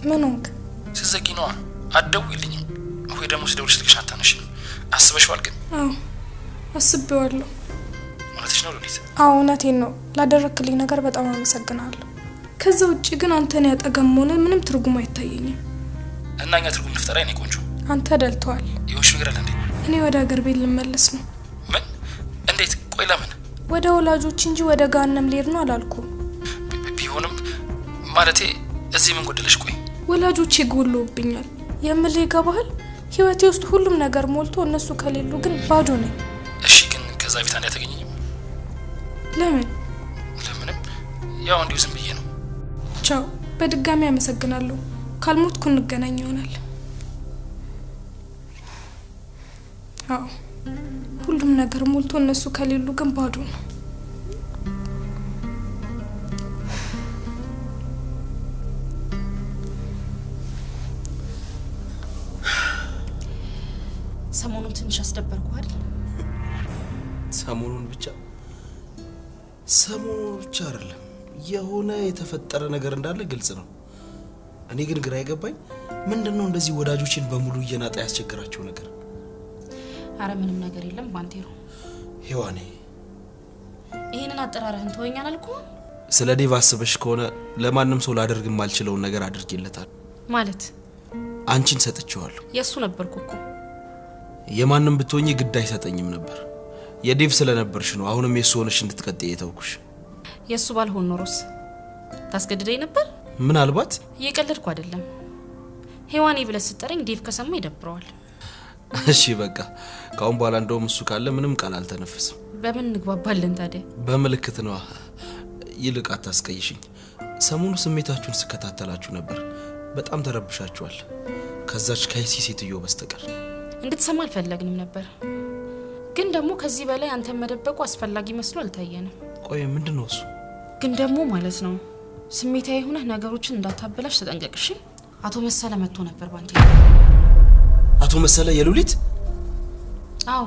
ምን ሆንክ? ስትዘጊ ነዋ። አትደውይልኝም ወይ ደግሞ ስደውልሽ ስልክሽን አታነሺም። አስበሽዋል ግን? አዎ አስቤዋለሁ። እውነትሽ ነው ሉሊት? አዎ እውነቴን ነው። ላደረክልኝ ነገር በጣም አመሰግናለሁ። ከዛ ውጭ ግን አንተን ያጠገም ሆነ ምንም ትርጉም አይታየኝም። እና እኛ ትርጉም እንፍጠራ የኔ ቆንጆ። አንተ ደልተዋል። የሆንሽ ነገር አለ እንዴ? እኔ ወደ ሀገር ቤት ልመለስ ነው። ምን? እንዴት? ቆይ ለምን? ወደ ወላጆች እንጂ ወደ ገሃነም ልሄድ ነው አላልኩም። ቢሆንም ማለቴ እዚህ ምን ጎደለሽ? ቆይ ወላጆቼ ጎድለውብኛል የምልህ ይገባሃል? ህይወቴ ውስጥ ሁሉም ነገር ሞልቶ እነሱ ከሌሉ ግን ባዶ ነኝ። እሺ፣ ግን ከዛ ቤት አንዴ አታገኘኝም? ለምን? ለምንም፣ ያው እንዲሁ ዝም ብዬ ነው። ቻው። በድጋሚ አመሰግናለሁ። ካልሞትኩ እንገናኝ ይሆናል። አዎ ሁሉም ነገር ሞልቶ እነሱ ከሌሉ ግን ባዶ ነው። ሰሞኑን ትንሽ አስደበርኩህ አይደል? ሰሞኑን ብቻ ሰሞኑን ብቻ አይደለም፣ የሆነ የተፈጠረ ነገር እንዳለ ግልጽ ነው። እኔ ግን ግራ የገባኝ ምንድን ነው እንደዚህ ወዳጆችን በሙሉ እየናጠ ያስቸግራቸው ነገር? አረ ምንም ነገር የለም ባንቴሮ። ሔዋኔ ይህንን አጠራረህን ተወኛል አልኩህ። ስለ ዴቭ አስበሽ ከሆነ ለማንም ሰው ላደርግ የማልችለውን ነገር አድርጌለታል። ማለት አንቺን ሰጥቼዋለሁ። የእሱ ነበርኩ እኮ። የማንም ብትሆኚ ግድ አይሰጠኝም ነበር። የዴቭ ስለነበርሽ ነው አሁንም የእሱ ሆነሽ እንድትቀጥይ የተውኩሽ። የእሱ ባልሆን ኖሮስ ታስገድደኝ ነበር? ምናልባት እየቀለድኩ አይደለም። ሔዋኔ ብለህ ስትጠረኝ ዴቭ ከሰማ ይደብረዋል። እሺ በቃ ከአሁን በኋላ እንደውም እሱ ካለ ምንም ቃል አልተነፍስም። በምን እንግባባለን ታዲያ? በምልክት ነዋ። ይልቅ አታስቀይሽኝ። ሰሞኑ ስሜታችሁን ስከታተላችሁ ነበር። በጣም ተረብሻችኋል፣ ከዛች ከይሲ ሴትዮ በስተቀር። እንድትሰማ አልፈለግንም ነበር፣ ግን ደግሞ ከዚህ በላይ አንተን መደበቁ አስፈላጊ መስሎ አልታየንም። ቆይ ምንድን ነው እሱ? ግን ደግሞ ማለት ነው ስሜታዊ ሆነህ ነገሮችን እንዳታበላሽ ተጠንቀቅ እሺ። አቶ መሰለ መጥቶ ነበር ባንቴ። አቶ መሰለ የሉሊት? አዎ።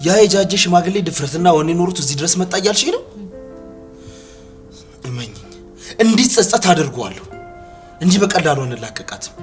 ያ የጃጀ ሽማግሌ ድፍረትና ወኔ ኖሮት እዚህ ድረስ መጣ እያልሽኝ ነው? እመኝኝ እንዲጸጸት አድርገዋለሁ። እንዲህ በቀላሉ አንላቀቃትም።